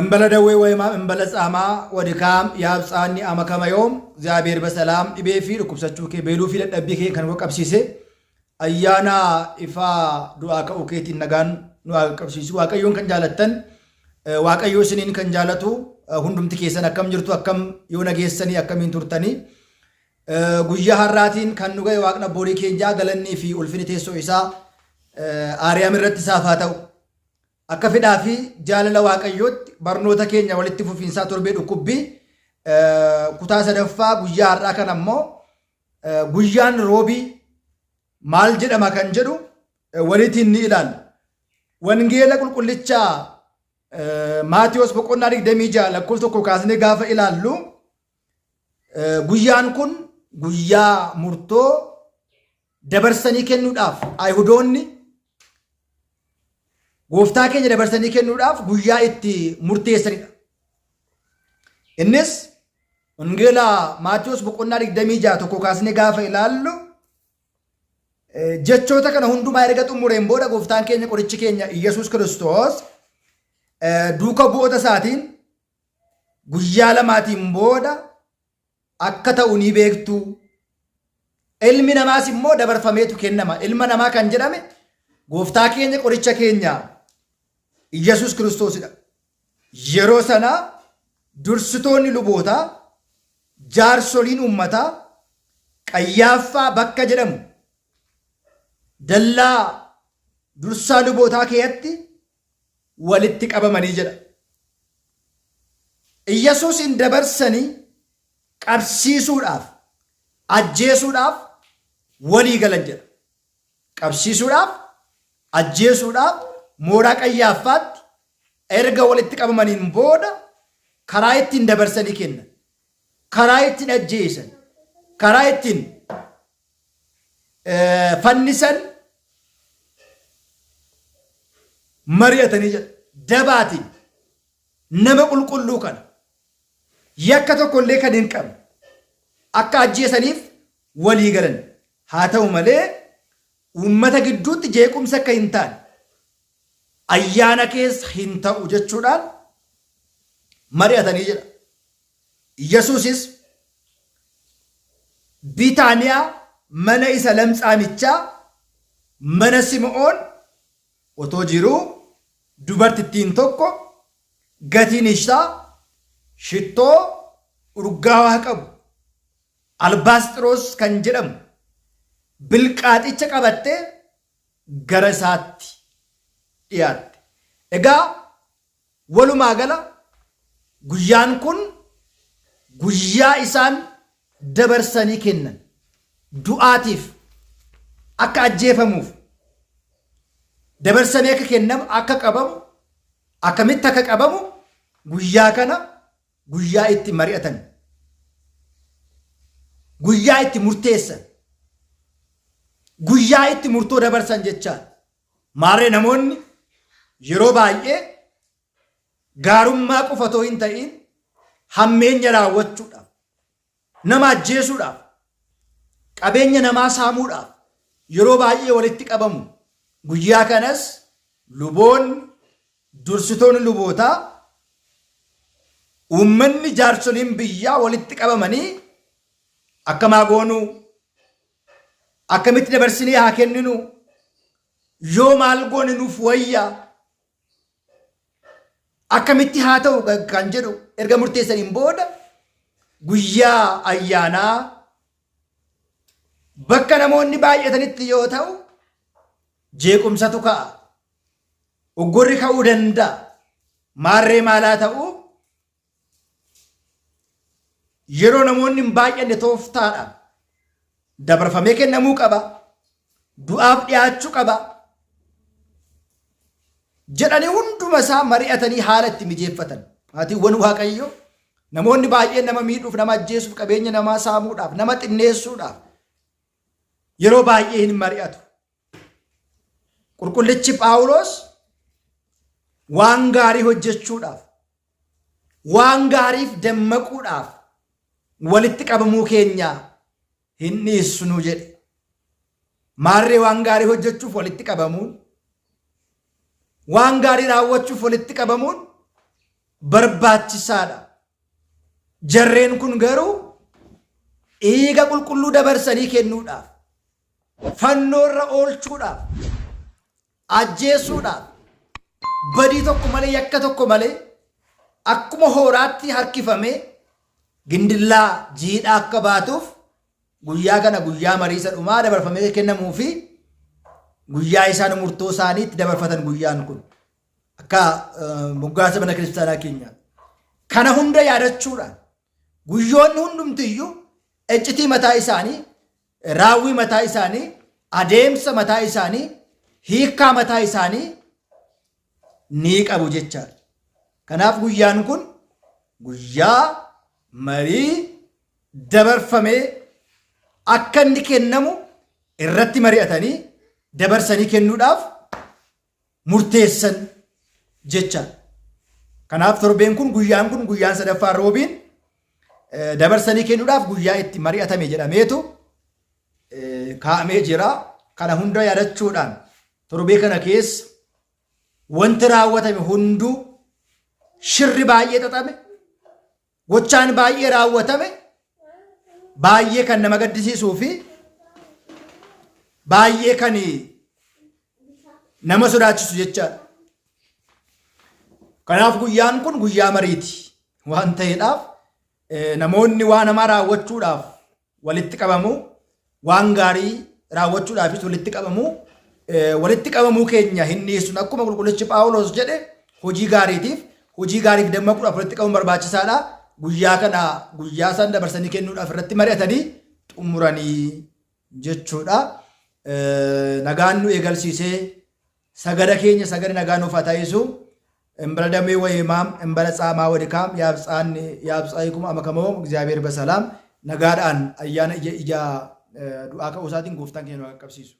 እንበለ ደዌ ወሕማም እንበለ ጻማ ወድካም ያብጽሐኒ አመ ከመ ዮም። እግዚአብሔር በሰላም dhibee fi dhukkubsachuu kee beeluu fi dadhabbii kee kan qabsiise ayyaana ifaa du'aa ka'uu keetiin nagaan nu haa qaqqabsiisu. Waaqayyoon kan jaalattan, Waaqayyoo isiniin kan jaalatu hundumti keessan akkam jirtu? Akkam yoo nageessanii? Akkamiin turtanii? Guyyaa har'aatiin kan nu ga'e Waaqni abbootii keenyaa galannii fi ulfini teessoo isaa Aariyaam irratti isaaf haa ta'u. Akka fedhaa fi jaalala Waaqayyootti barnoota keenya walitti fufiinsaa torbee dhukkubbii kutaa sadaffaa guyyaa har'aa kan ammoo guyyaan roobii maal jedhama kan jedhu walitiin ni ilaalla. Wangeela qulqullicha Maatiyos boqonnaa 26 lakkoofsa 1 kaasnee gaafa ilaallu, guyyaan kun guyyaa murtoo dabarsanii kennuudhaaf, Ayihudoonni gooftaa keenya dabarsanii kennuudhaaf guyyaa itti murteessanidha. Innis Wangeela Maatiyos boqonnaa 26 1 kaasnee gaafa ilaallu, jechoota kana hundumaa erga xumureen booda gooftaan keenya qorichi keenya Iyyasuus Kiristoos duuka bu'oota isaatiin guyyaa lamaatiin booda akka ta'u ni beektu. Ilmi namaas immoo dabarfameetu kennama. Ilma namaa kan jedhame gooftaa keenya qoricha keenya Iyyasuus Kiristoosidha. Yeroo sana dursitoonni lubootaa, jaarsoliin uummataa Qayyaaffaa bakka jedhamu dallaa dursaa lubootaa keessatti walitti qabamanii jedha. Iyyasuusin dabarsanii qabsiisuudhaaf, ajjeesuudhaaf walii galan jedha. Qabsiisuudhaaf, ajjeesuudhaaf mooraa Qayyaaffaatti erga walitti qabamaniin booda karaa ittiin dabarsanii kennan, karaa ittiin ajjeesan, karaa ittiin fannisan mari'atanii jedha. Dabaatiin nama qulqulluu kana yakka tokko illee kan hin qabne akka ajjeesaniif walii galan. Haa ta'u malee uummata gidduutti jeequmsa akka hin taane ayyaana keessa hin ta'u jechuudhaan mari'atanii jedha. Yesuusis Biitaaniyaa mana isa lamtsaamichaa mana Simi'oon otoo jiruu dubartittiin tokko gatiin isaa shittoo urgaawaa qabu albaasxiroos kan jedhamu bilqaaxicha qabattee gara isaatti dhiyaatte. Egaa walumaa gala guyyaan kun guyyaa isaan dabarsanii kennan, du'aatiif akka ajjeefamuuf dabarsamee akka kennamu, akka qabamu, akkamitti akka qabamu guyyaa kana guyyaa itti mari'atan, guyyaa itti murteessan, guyyaa itti murtoo dabarsan jechaadha. Maarree namoonni yeroo baay'ee gaarummaa qofa otoo hin ta'iin hammeenya raawwachuudhaaf, nama ajjeesuudhaaf, qabeenya namaa saamuudhaaf yeroo baay'ee walitti qabamu. Guyyaa kanas luboonni, dursitoonni lubootaa, uummanni, jaarsoliin biyyaa walitti qabamanii akkamaa goonuu, akkamitti dabarsinee haa kenninu, yoo maal goone nuuf wayya, akkamitti haa ta'u kan jedhu erga murteessaniin booda guyyaa ayyaanaa bakka namoonni baay'atanitti yoo ta'u jeequmsatu ka'a. Uggurri ka'uu danda'a. Maarree maalaa ta'u, yeroo namoonni hin baay'anne tooftaadhaan dabarfamee kennamuu qaba. Du'aaf dhiyaachuu qaba. Jedhanii hunduma isaa mari'atanii haala itti mijeeffatan. Maatiiwwan Waaqayyoo, namoonni baay'een nama miidhuuf, nama ajjeesuuf, qabeenya namaa saamuudhaaf, nama xinneessuudhaaf yeroo baay'ee hin mari'atu. Qulqullichi Phaawulos waan gaarii hojjechuudhaaf, waan gaariif dammaquudhaaf walitti qabamuu keenya hin dhiissinu jedhe. Maarree waan gaarii hojjechuuf walitti qabamuun, waan gaarii raawwachuuf walitti qabamuun barbaachisaadha. Jarreen kun garuu dhiiga qulqulluu dabarsanii kennuudhaaf, fannoorra oolchuudhaaf, ajjeesuudhaaf, badii tokko malee yakka tokko malee akkuma hooraatti harkifamee gindillaa jiidhaa akka baatuuf guyyaa kana guyyaa mariisa dhumaa dabarfamee kennamuu fi guyyaa isaan murtoo isaanii itti dabarfatan guyyaan kun akka moggaasa mana kiristaanaa keenyaa. Kana hunda yaadachuudhaan guyyoonni hundumtiyyuu iccitii mataa isaanii, raawwii mataa isaanii, adeemsa mataa isaanii, hiikkaa mataa isaanii ni qabu jechaadha. Kanaaf guyyaan kun guyyaa marii dabarfamee akka inni kennamu irratti mari'atanii dabarsanii kennuudhaaf murteessan jechaadha. Kanaaf torbeen kun guyyaan kun guyyaan sadaffaa roobiin dabarsanii kennuudhaaf guyyaa itti mari'atame jedhameetu kaa'amee jira. Kana hunda yaadachuudhaan torbee kana keessa wanti raawwatame hunduu shirri baay'ee xaxame Gochaan baay'ee raawwatame baay'ee kan nama gaddisiisuu fi baay'ee kan nama sodaachisu jechaadha. Kanaaf guyyaan kun guyyaa mariiti waan ta'eedhaaf namoonni waan hamaa raawwachuudhaaf walitti qabamu, waan gaarii raawwachuudhaafis walitti qabamu, walitti qabamuu keenya hin dhiisnu. Akkuma qulqullichi Phaawulos jedhe hojii gaariitiif, hojii gaariif dammaquudhaaf walitti qabamuun barbaachisaadha. Guyyaa kana guyyaa isaan dabarsanii kennuudhaaf irratti mari'atanii xumuranii jechuudha. Nagaan nu eegalsiisee sagada keenya sagada nagaa nuuf haa taasisu. እንበለ ደሜ ወሕማም እንበለ ጻማ ወድካም ያብጻይኩም አመከመሆም እግዚአብሔር በሰላም nagaadhaan ayyaana ija ija du'aa ka'uu isaatiin gooftaan keenya nu haa qaqqabsiisu.